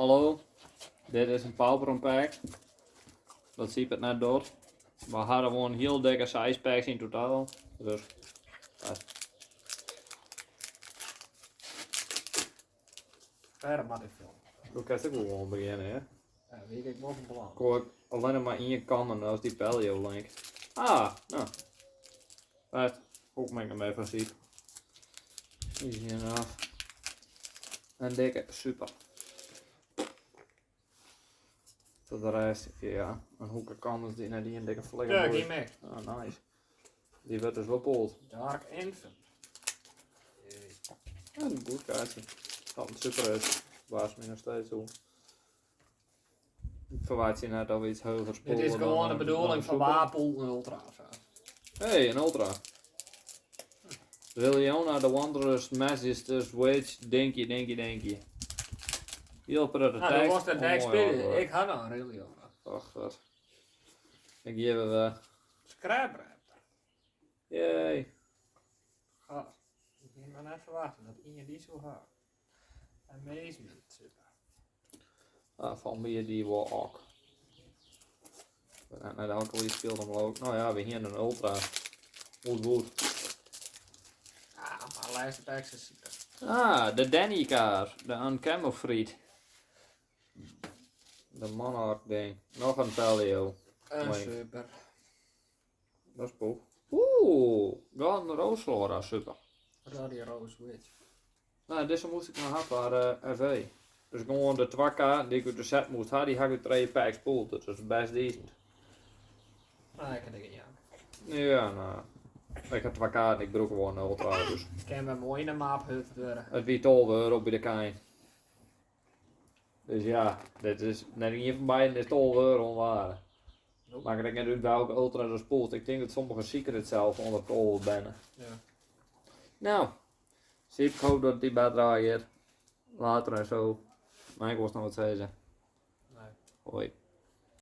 Hallo, dit is in pauperenpack. Dat Syp it net docht. We ha gewoan hiel dikke seis packs yn totaal. Dus, Wêrom moat ik filmen? Do kinst ek wol gewoan begjinne, hè? Ja, wie ik wol fan plan. Ik hoor allinnich mar ien common, dat is dy Paleo Link. Ah, no. Bêst, hoek my ik even Syp. Easy enough. In dikke super. Foar de rest, ja, in hoeke commons dy't net ien dikke flikker Ja, boeit. gjin mek. Ah, nice. Dy wurdt dus wol pulled. Dark Infant. Ja, een goed kaartje. Dat een super is. Baas my noch steeds hoe. Ik verwacht je net al iets hoger Dit spoelen is dan gewoan de een- bedoeling dan een fan super. wa pullt in ultra of sa. Hey, een ultra. Rilliona, the Wanderers, Magistus, Witch, Dinky, Dinky, Dinky. Hiel protte Nou, do tekst. wolst dat Oh, dek mooi spylje. artwork. Ik ha noch in Rilliona. Och, wat. Ik gean wer. Scrap Raptor. Yay. Gast, ik hie mar net ferwachte dat ien dy soe ha. Amazement super. Ah, fan my die wol ok. Net net elke liet speelt omloop. Nou ja, we hienen een ultra. Goed, goed. Ah, maar lêste packs is super. Ah, de Danny kaart. De Uncamoufried. De Monarch ding. Noch in Paleo. Een Mooi. super. Dat is poep. Oeh, Garden Rose Flora, super. Ruddy Rose Witch. Nou, dizze moast ik noch ha foar eh, FE. Dus gewoan de twa kaarten dy't ik út de set moast ha, dy ha ik út trije packs pulled. Dat is best decent. Ah, ik kin ek jaan. Ja, nou. Ik ha twa kaarten, ik brûk gewoan in ultra, dus. Kin wer moai yn de map hut wurde. It wie 12 euro by de Kein. Dus ja, dit is net ien fan beiden is 12 euro oan waarde. Nope. Makket ek net út welke ultra der spoelt. Ik tink dat sommige secrets sels ûnder 12 binne. Ja. Nou, Syp, ik hoop dat dy bydrage giet. Later en zo. Maar ik wolst noch wat sizze. Nee. Hoi.